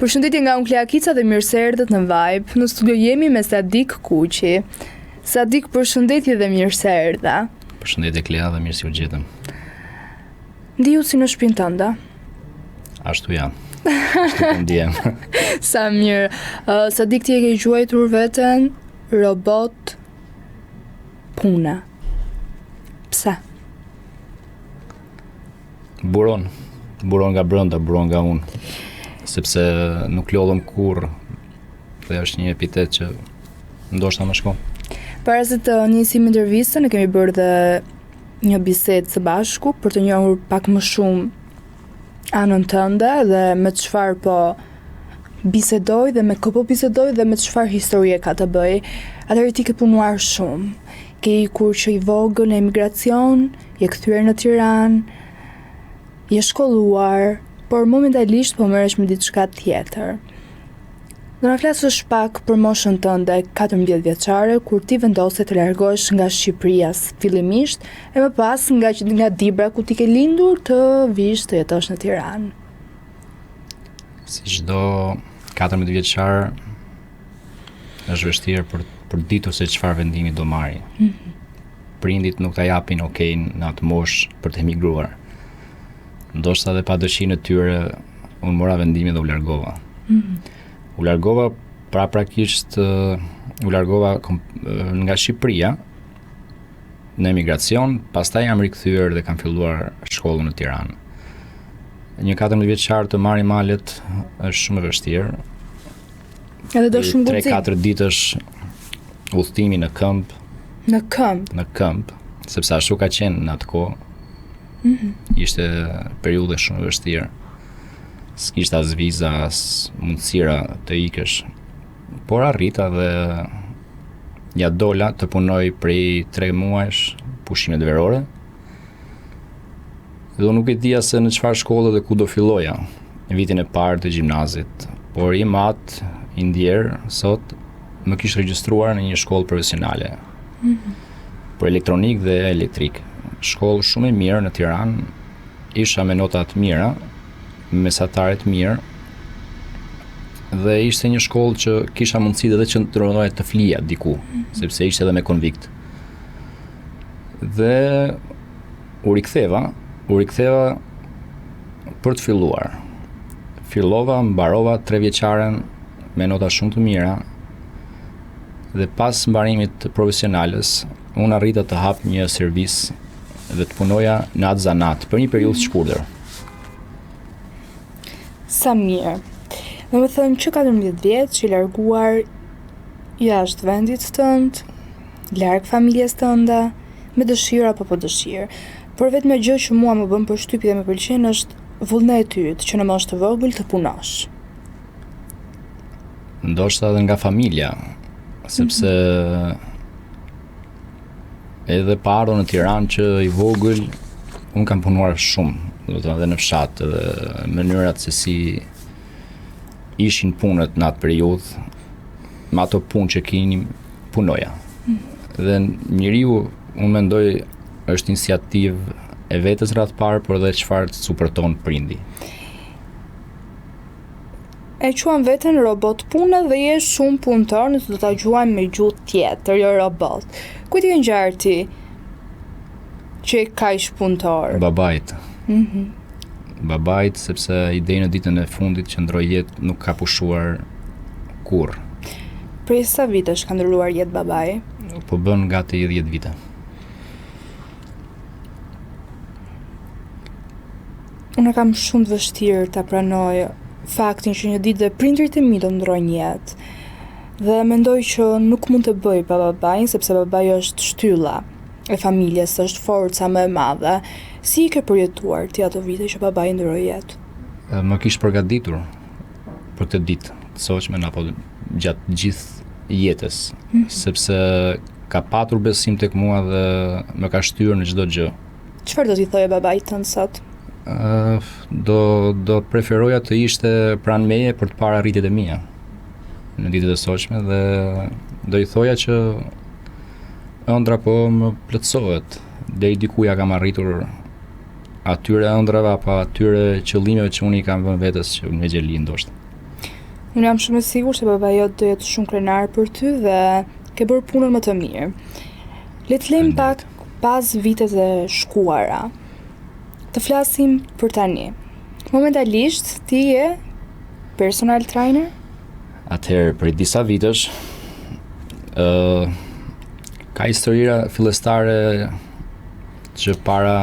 Përshëndetje nga unë Klea Kica dhe mirë se erdhët në Vibe. Në studio jemi me Sadik Kuqi. Sadik, përshëndetje dhe mirë se erdhe. Përshëndetje Klea dhe mirë se u gjetëm. Ndihu si në shpinë tënde. Ashtu jam. Ashtu po ndihem. Sa mirë. Uh, Sadik ti e ke quajtur veten robot pune. Pse? Buron, buron nga brenda, buron nga unë, sepse nuk lodhem kurrë dhe është një epitet që ndoshta më shkon. Para se të nisim intervistën, ne kemi bërë dhe një bisedë së bashku për të njohur pak më shumë anën tënde dhe me çfarë po bisedoj dhe me kë po bisedoj dhe me çfarë historie ka të bëjë. Atëherë ti ke punuar shumë. Ke ikur që i vogël në emigracion, je kthyer në Tiranë, je shkolluar, por momentalisht po merresh me diçka tjetër. Do na flasësh pak për moshën tënde 14 vjeçare kur ti vendose të largohesh nga Shqipëria fillimisht e më pas nga nga Dibra ku ti ke lindur të vish të jetosh në Tiranë. Si çdo 14 vjeçar është vështirë për për të ditur se çfarë vendimi do marri. Mm -hmm. Prindit nuk ta japin okay në atë moshë për të emigruar. Ndoshta edhe pa dëshirën e tyre, unë mora vendimin dhe u largova. Mm -hmm. U largova paraprakisht u largova nga Shqipëria në emigracion, pastaj jam rikthyer dhe kam filluar shkollën në Tiranë. Një 14 vjeçar të marri malet është shumë e vështirë. Edhe do shumë guxim. 3-4 ditësh udhëtimi në këmbë. Në këmbë. Në këmbë, sepse ashtu ka qenë në atë kohë. Mm -hmm. Ishte periudhë shumë e vështirë. S'kishte as viza, as mundësira të ikësh. Por arrita dhe ia dola të punoj prej 3 muajsh pushimet verore. Dhe unë nuk e dija se në çfarë shkolle dhe ku do filloja në vitin e parë të gjimnazit, por im atë i ndjerë sot më kish regjistruar në një shkollë profesionale. Mm -hmm. Për elektronikë dhe elektrikë. Shkollë shumë e mirë në Tiranë, isha me nota të mira, me mesatare të mirë, dhe ishte një shkollë që kisha mundësi edhe që ndronoja të flija diku, mm -hmm. sepse ishte edhe me konvikt. Dhe u riktheva, u riktheva për të filluar. Fillova, mbarova tre vjeçaren me nota shumë të mira dhe pas mbarimit të profesionales, unë arrita të hap një servis dhe të punoja në atë zanat për një periudhë të shkurtër. Sa mirë. Domethënë që 14 vjeç i larguar jashtë vendit tënd, larg familjes tënde, me dëshirë apo pa dëshirë. Por e vetmja gjë që mua më bën përshtypje dhe më pëlqen është vullneti yt që në moshë të vogël të punosh. Ndoshta edhe nga familja, sepse mm -hmm. edhe pa ardhur në Tiranë që i vogël, unë kam punuar shumë, do të thënë edhe në fshat, edhe mënyrat se si ishin punët në atë periudhë, me ato punë që kinim, punoja. Mm. Dhe njeriu, unë mendoj, është iniciativë e vetes radhë parë, por edhe çfarë të suporton prindi. E quan veten robot pune dhe je shumë punëtor nëse do ta quajmë me gjuhë tjetër, jo robot. Kujt i ke ngjarë ti që je kaq punëtor? Babait. Mm -hmm. Babait, sepse i deri në ditën e fundit që ndërroi jetë nuk ka pushuar kurrë. Prej sa vitesh ka ndërruar jetë babai? Po bën gati 10 vite. Unë e kam shumë të vështirë ta pranoj faktin që një ditë dhe prindërit e mi do ndërrojnë jetë. Dhe mendoj që nuk mund të bëj pa babain, sepse babai është shtylla e familjes, është forca më e madhe. Si i ke përjetuar ti ato vite që babai ndërroi jetë? Më kish përgatitur për këtë ditë të sotshme apo gjatë gjithë jetës, mm -hmm. sepse ka patur besim tek mua dhe më ka shtyrë në çdo gjë. Çfarë do t'i thoje babait tënd sot? Uh, do do preferoja të ishte pranë meje për të parë arritjet e mia në ditët e sotshme dhe do i thoja që ëndrra po më plotësohet. Deri diku ia kam arritur atyre ëndrrave apo atyre qëllimeve që unë i kam vënë vetes që në vegjëli ndoshta. Unë jam shumë e sigurt se baba jot do jetë shumë krenar për ty dhe ke bërë punën më të mirë. Le të lëmë pak pas vitet e shkuara. Të flasim për tani. Momentalisht ti je personal trainer? Atëherë, prej disa vitesh, ë uh, ka historira fillestare që para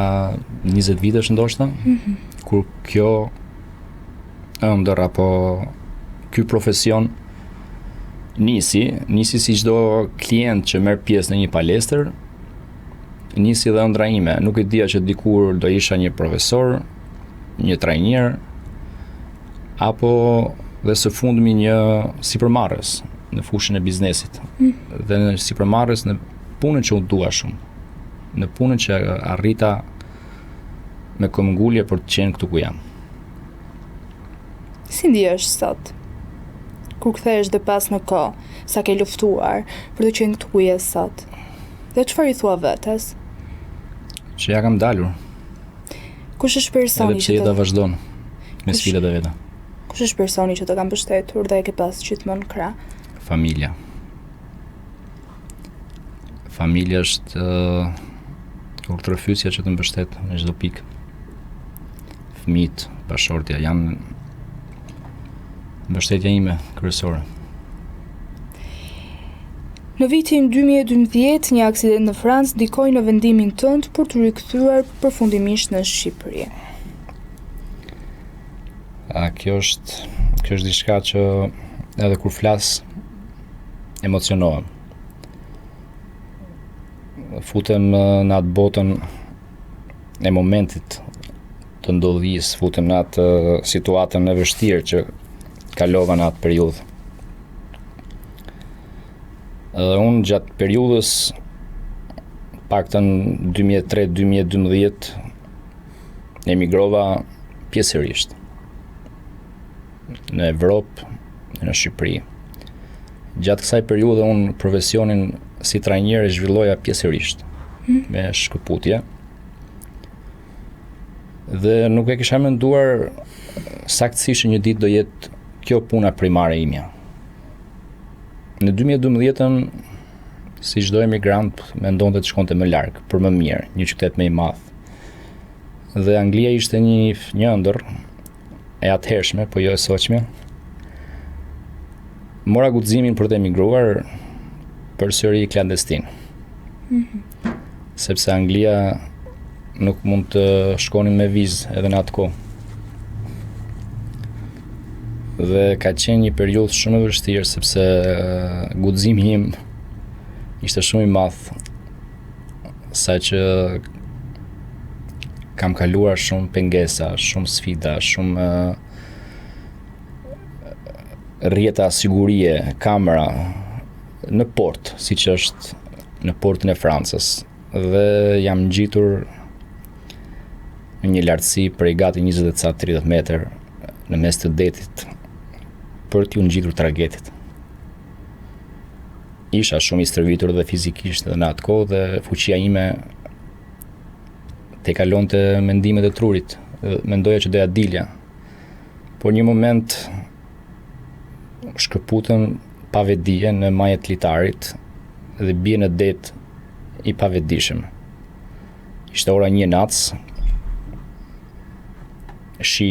20 vitesh ndoshta, mm -hmm. kur kjo ëndërr apo ky profesion nisi, nisi si çdo klient që merr pjesë në një palestër, nisi dhe ëndrra ime. Nuk e dija që dikur do isha një profesor, një trajner apo dhe së fundmi një sipërmarrës në fushën e biznesit. Mm. Dhe në sipërmarrës në punën që unë dua shumë, në punën që arrita me këmbëngulje për të qenë këtu ku jam. Si ndihesh sot? Kur kthehesh dhe pas në kohë, sa ke luftuar për të qenë këtu ku je sot? Dhe çfarë i thua vetes? Që ia kam dalur. Kush është personi Edhe pse jeta vazhdon me sfidat e veta. Kush është personi që të ka mbështetur dhe e ke pas gjithmonë në krah? Familja. Familja është uh, udhërrëfyesja që të mbështet në çdo pikë. Fëmijët, bashkëshortja janë mbështetja ime kryesore. Në vitin 2012, një aksident në Francë ndikoi në vendimin tënd për t'u rikthyer përfundimisht në Shqipëri. A kjo është kjo është diçka që edhe kur flas emocionohem. Futem në atë botën e momentit të ndodhisë, futem në atë situatën e vështirë që kalova në atë periudhë. Edhe unë gjatë periudhës paktën 2003-2012 emigrova pjesërisht në Evropë dhe në Shqipëri. Gjatë kësaj periudhe unë profesionin si trajner e zhvilloja pjesërisht mm. me shkëputje. Dhe nuk e kisha menduar saktësisht që një ditë do jetë kjo puna primare imja. Në 2012-ën si çdo emigrant mendonte të shkonte më larg, për më mirë, një qytet më i madh. Dhe Anglia ishte një një ëndërr e atëhershme, po jo e sotshme. Mora guximin për të emigruar përsëri klandestin. Mm -hmm. Sepse Anglia nuk mund të shkonin me vizë edhe në atë kohë. Dhe ka qenë një periudhë shumë e vështirë sepse guximi im ishte shumë i madh saqë kam kaluar shumë pengesa, shumë sfida, shumë rrjeta sigurie, kamera në port, siç është në portin e Francës dhe jam ngjitur në një lartësi prej gati 20 e ca 30 metër në mes të detit për t'iu ngjitur tragetit. Isha shumë i stërvitur dhe fizikisht dhe në atë kohë dhe fuqia ime tejkalonte mendimet e trurit. Mendoja që doja dilja. Por një moment shkëputem pa vetëdije në maje të litarit dhe bie në det i pavetëdijshëm. Ishte ora një e natës, shi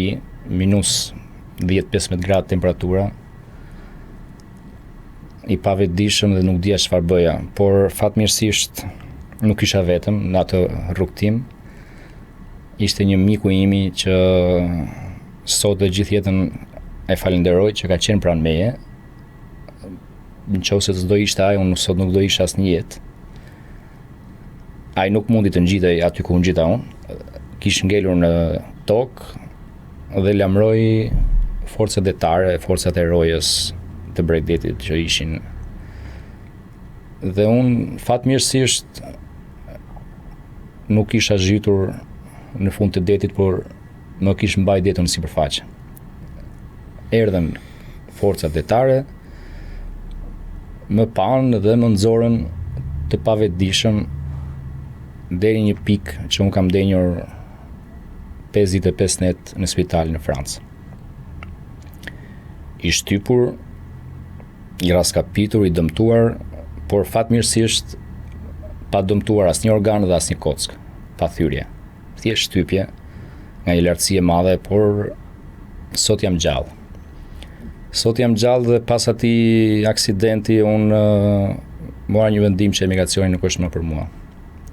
minus 10-15 gradë temperatura, i pavetëdijshëm dhe nuk dija çfarë bëja, por fatmirësisht nuk isha vetëm në atë rrugëtim. Ishte një miku imi që sot dhe gjithë jetën e falënderoj që ka qenë pranë meje. Në qoftë se s'do ishte ai, unë sot nuk do isha as në jetë. Ai nuk mundi të ngjitej aty ku u ngjita unë. Kish ngelur në tokë dhe lajmëroi forcat detare, forcat e rojës të bregdetit që ishin. Dhe unë fatmirësisht nuk isha zhytur në fund të detit, por më kish mbajt deti në sipërfaqe. Erdhën forcat detare, më panë dhe më nxorën të pavetëdijshëm deri një pikë që unë kam ndenjur 55 net në spital në Francë. I shtypur, i rraskapitur, i dëmtuar, por fatmirësisht pa dëmtuar asnjë organ dhe asnjë kockë, pa thyrje. Thjesht shtypje nga një lartësi e madhe, por sot jam gjallë. Sot jam gjallë dhe pas atij aksidenti unë mora një vendim që emigracioni nuk është më për mua,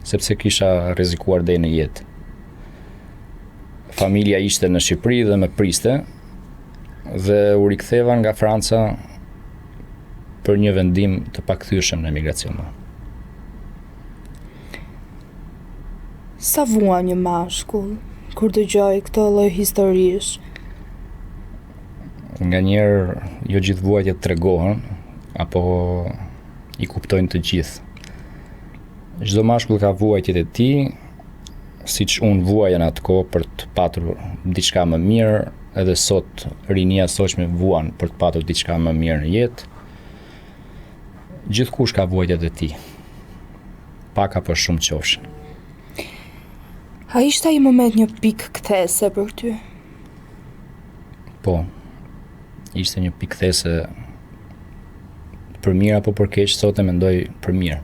sepse kisha rrezikuar deri në jetë. Familja ishte në Shqipëri dhe më priste dhe u riktheva nga Franca për një vendim të pakthyeshëm në emigracion. Sa vuan një mashkull kur dëgjoj këto lloj historish? Nganjëherë jo gjithë vuajtjet tregohen apo i kuptojnë të gjithë. Çdo mashkull ka vuajtjet e tij, siç unë vuaja në atë kohë për të patur diçka më mirë, edhe sot rinia e sotshme vuan për të patur diçka më mirë në jetë. Gjithkush ka vuajtjet e tij. Pak apo shumë qofshin. A ishte ai moment një pikë kthese për ty? Po. Ishte një pikë kthese për mirë apo për keq, sot e mendoj për mirë.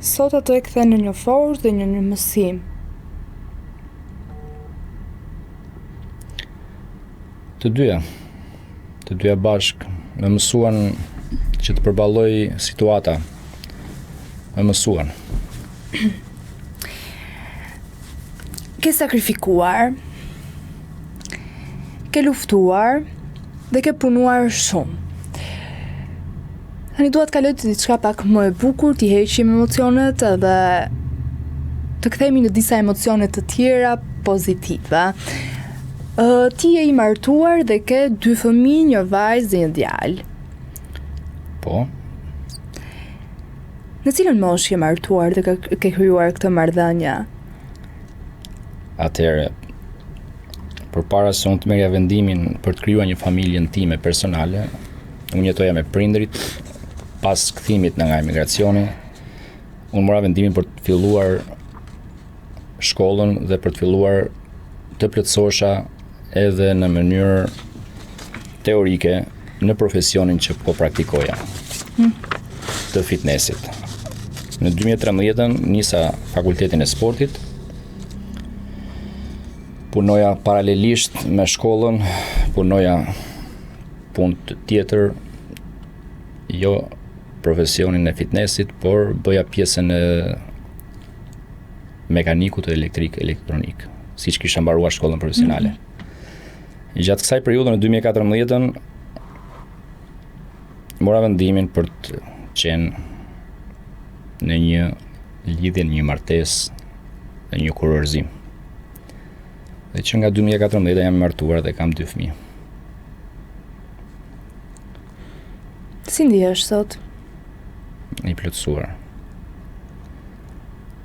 Sot ato e kthen në një forcë dhe në një mësim. Të dyja. Të dyja bashkë më mësuan që të përballoj situata. Më mësuan. Ke sakrifikuar, ke luftuar dhe ke punuar shumë. Tani dua të kaloj te diçka pak më e bukur, t'i heqim emocionet edhe të kthehemi në disa emocione të tjera pozitive. Uh, ti je i martuar dhe ke dy fëmijë, një vajzë dhe një djalë. Po. Në cilën moshë je martuar dhe ke, ke krijuar këtë marrëdhënie? Atëherë, përpara se unë të merrja vendimin për të krijuar një familjen time personale, unë jetoja me prindërit pas kthimit nga emigracioni, unë mora vendimin për të filluar shkollën dhe për të filluar të plotësohesha edhe në mënyrë teorike në profesionin që po praktikoja hmm. të fitnessit. Në 2013-ën nisa fakultetin e sportit. Punoja paralelisht me shkollën, punoja punë tjetër, jo profesionin e fitnessit, por bëja pjesën e mekanikut elektrik elektronik, siç kisha mbaruar shkollën profesionale. Mm -hmm. Gjatë kësaj periudhe në 2014-ën mora vendimin për të qenë në një lidhje, në një martesë, në një kurorëzim. Dhe që nga 2014 jam martuar dhe kam dy fëmijë. Si ndihesh sot? I plotësuar.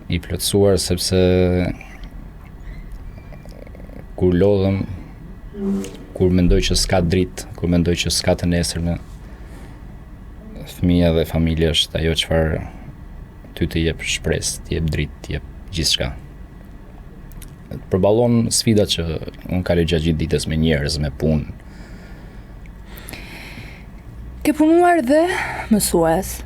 I plotësuar sepse kur lodhem, kur mendoj që s'ka dritë, kur mendoj që s'ka të nesërme, fëmija dhe familja është ajo çfarë ty të jep shpresë, të jep dritë, të jep gjithçka. Përballon sfidat që unë kaloj gjatë gjithë ditës me njerëz, me punë. Ke punuar dhe mësues.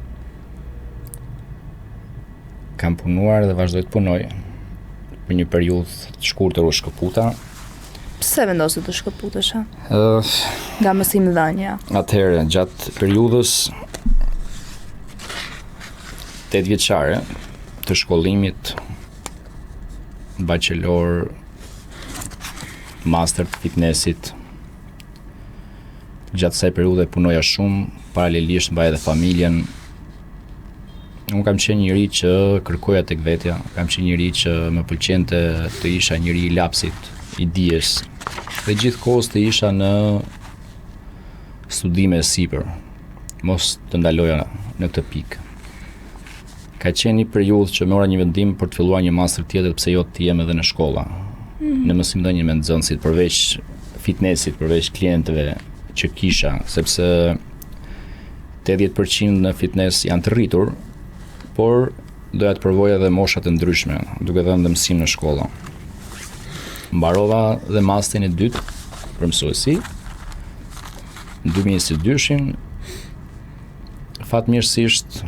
Kam punuar dhe vazhdoj të punoj. Për një periudhë të shkurtër u shkëputa. Pse vendose të shkëputesh? Uh, nga mësimdhënia. Atëherë, gjatë periudhës 8 vjeçare të shkollimit bachelor, master të fitnessit. Gjatë kësaj periudhe punoja shumë, paralelisht mbaja edhe familjen. Unë kam qenë njeri që kërkoja tek vetja, kam qenë njeri që më pëlqente të isha njeri i lapsit, i dijes dhe gjithë kohës të isha në studime e sipër, mos të ndaloja në këtë pikë. Ka qenë një periudhë që mora një vendim për të filluar një master tjetër, pse jo të jem edhe në shkolla. Mm. Në mësimdhënie me nxënësit përveç fitnessit, përveç klientëve që kisha, sepse 80% në fitness janë të rritur, por doja të provoja edhe mosha të ndryshme, duke dhënë dhe mësim në shkolla. Mbarova dhe masterin e dytë për mësuesi. Në 2022-shin fatmirësisht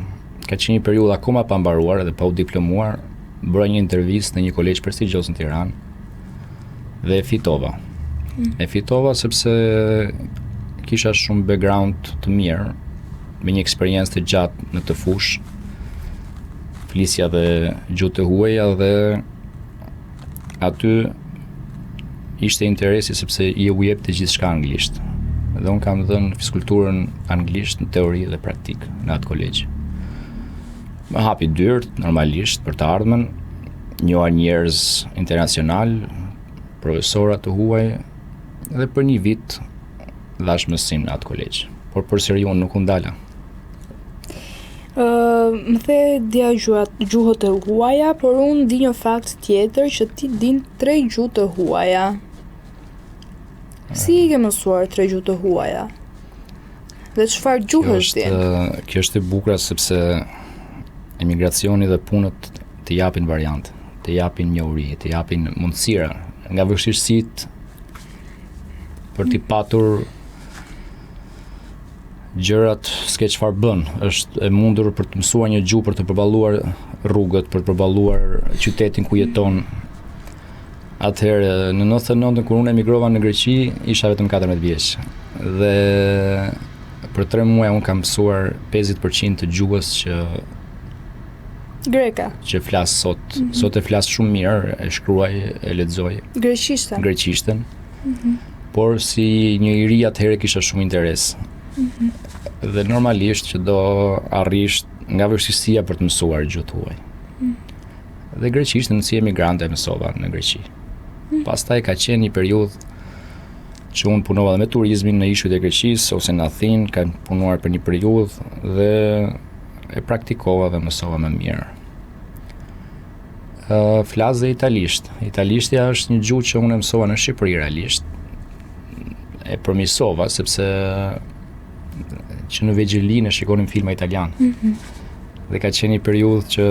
ka qenë një periudhë akoma pa mbaruar dhe pa u diplomuar, bëra një intervistë në një kolegj prestigjioz në Tiranë dhe e fitova. Mm. E fitova sepse kisha shumë background të mirë, me një eksperiencë të gjatë në këtë fushë. Flisja dhe gjuhë të huaja dhe aty ishte interesi sepse i u jepte gjithçka anglisht. Dhe unë kam dhënë fiskulturën anglisht në teori dhe praktikë në atë kolegj. Më hapi dyert normalisht për të ardhmen, njoha njerëz internacional, profesora të huaj dhe për një vit dhashë mësim në atë kolegj. Por përsëri unë nuk u ndala. Uh, më the dija gjuhat, gjuhët e huaja, por unë di një fakt tjetër që ti din tre gjuhë të huaja. Si i ke mësuar tre gjuhë të huaja? Dhe çfarë gjuhësh din? Kjo është e bukur sepse emigracioni dhe punët të japin variante, të japin njohuri, të japin mundësira nga vështirësitë për t'i patur gjërat s'ke çfarë bën. Është e mundur për të mësuar një gjuhë për të përballuar rrugët, për të përballuar qytetin ku jeton. Atëherë në 99 kur unë emigrova në Greqi, isha vetëm 14 vjeç. Dhe për 3 muaj unë kam mësuar 50% të gjuhës që greke që flas sot. Mm -hmm. Sot e flas shumë mirë, e shkruaj, e lexoj. Greqishten. Greqishten. Mm -hmm. Por si një i ri atëherë kisha shumë interes. Mm -hmm. Dhe normalisht që do arrish nga vështirësia për të mësuar gjuhë të huaj. Mm -hmm. Dhe greqishten si emigrant e mësova në Greqi. Mm -hmm. Pastaj ka qenë një periudhë që unë punova dhe me turizmin në ishujt e Greqisë ose në Athinë, kam punuar për një periudhë dhe e praktikova dhe mësova më mirë. Uh, flas dhe italisht. Italishtja është një gjuhë që unë e mësova në Shqipëri realisht. E përmirësova sepse që në vegjëli ne shikonim filma italian. Mm -hmm. Dhe ka qenë një periudhë që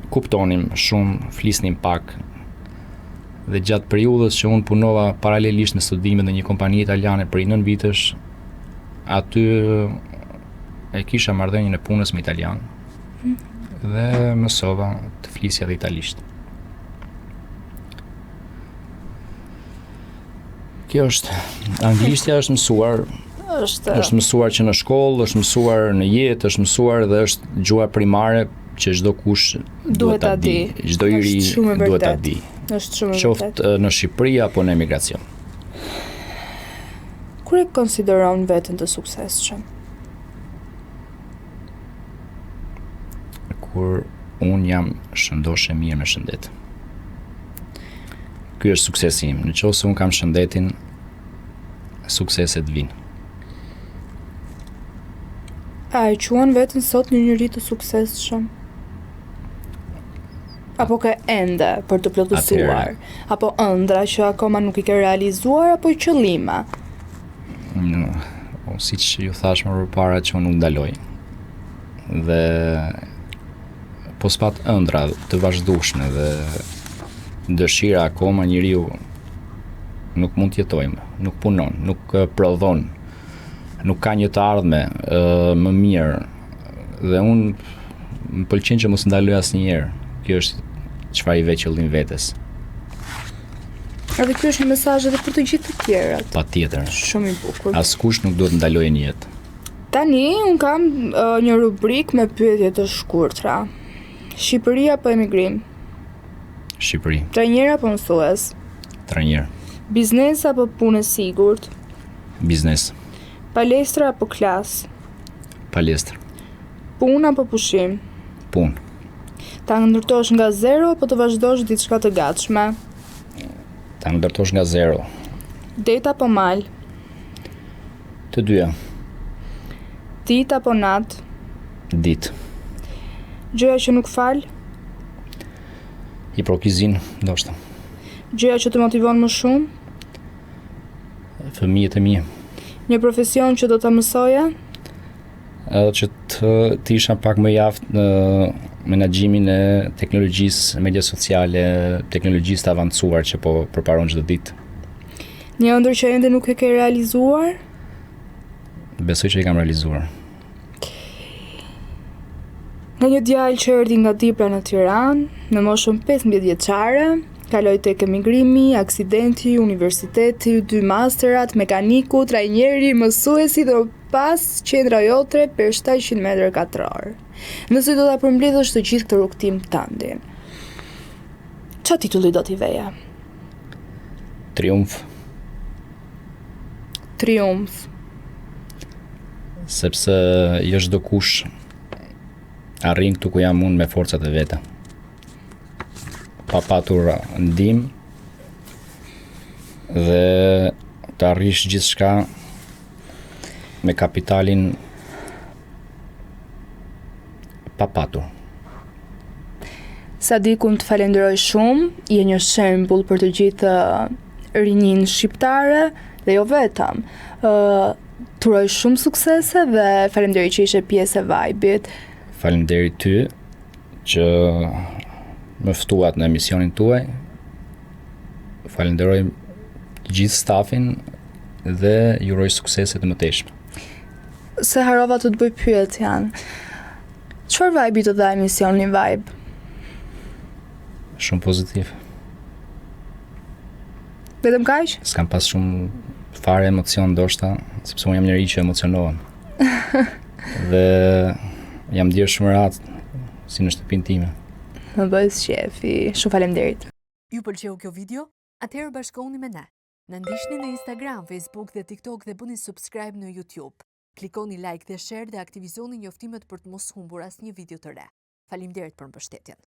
kuptonim shumë, flisnim pak. Dhe gjatë periudhës që unë punova paralelisht me studimet në një kompani italiane prej 9 vitesh, aty e kisha marrëdhënien e punës me italian. Mm. Dhe mësova të flisja dhe italisht. Kjo është anglishtja është mësuar është është mësuar që në shkollë, është mësuar në jetë, është mësuar dhe është gjuha primare që çdo kush duhet ta di. Çdo i ri duhet ta di. Është shumë e vërtetë. Qoftë në Shqipëri apo në emigracion. Kur e konsideron veten të suksesshëm? Kur unë jam shëndosh e mirë me shëndet. Ky është suksesi im. Në qoftë se unë kam shëndetin, sukseset vijnë. A e quan veten sot një njeri të suksesshëm? Apo ke ende për të plotësuar? Apo ëndrra që akoma nuk i ke realizuar apo qëllime? No, siç ju thashë më përpara që unë nuk ndaloj. Dhe po s'pat ëndrra të vazhdueshme dhe dëshira akoma njeriu nuk mund të jetojë më, nuk punon, nuk prodhon, nuk ka një të ardhme më mirë dhe unë më pëlqen që mos ndaloj asnjëherë. Kjo është çfarë i vë qëllim vetes. Edhe ky është një mesazh edhe për të gjithë të tjerët. Patjetër. Shumë i bukur. Askush nuk duhet të ndalojë në jetë. Tani un kam uh, një rubrikë me pyetje të shkurtra. Shqipëri apo emigrim? Shqipëri. Trajner apo mësues? Trajner. Biznes apo punë e sigurt? Biznes. Palestra apo klasë? Palestër. Punë apo pushim? Punë. Ta ndërtosh nga zero apo të vazhdosh diçka të gatshme? Ta ndërtosh nga zero. Det apo mal? Të dyja. Ditë apo natë? Ditë. Gjëja që nuk fal? Hipokrizinë, ndoshta. Gjëja që të motivon më shumë? Fëmijët e mi. Një profesion që do ta mësoje? Edhe që të, të isha pak më i aftë në menaxhimin e teknologjisë, media sociale, teknologjisë të avancuar që po përparon çdo ditë. Një ëndërr që ende nuk e ke realizuar? Besoj që e kam realizuar. Nga një djalë që erdhi nga Dibra në Tiranë, në moshën 15 vjeçare, kaloi tek emigrimi, aksidenti, universiteti, dy masterat, mekaniku, trajneri, mësuesi dhe pas qendra jote për 700 metra katror. Nëse do ta përmbledhësh të gjithë këtë rrugëtim tëndin. Ça titulli do t'i veje? Triumf. Triumf. Sepse jo çdokush arrin këtu ku jam unë me forcat e veta. Pa patur ndihmë dhe të arrish gjithçka me kapitalin pa patur. Sadik, unë të falenderoj shumë, je një shembull për të gjithë uh, rininë shqiptare dhe jo vetëm. Uh, të uroj shumë suksese dhe faleminderit që ishe pjesë e Vibe-it. Faleminderit ty që më ftuat në emisionin tuaj. Falenderoj të gjithë stafin dhe ju uroj suksese të mëtejshme. Se harrova të të bëj pyetjen. Çfarë vibe të dha emisioni Vibe? Shumë pozitiv. Vetëm kaq? S'kam pas shumë fare emocion ndoshta, sepse unë jam njeri që emocionohem. dhe jam ndier shumë rehat si në shtëpinë time. Më bëhet qefi. Shumë faleminderit. Ju pëlqeu kjo video? Atëherë bashkohuni me ne. Na ndiqni në Instagram, Facebook dhe TikTok dhe bëni subscribe në YouTube. Klikoni like dhe share dhe aktivizoni njoftimet për të mos humbur asnjë video të re. Faleminderit për mbështetjen.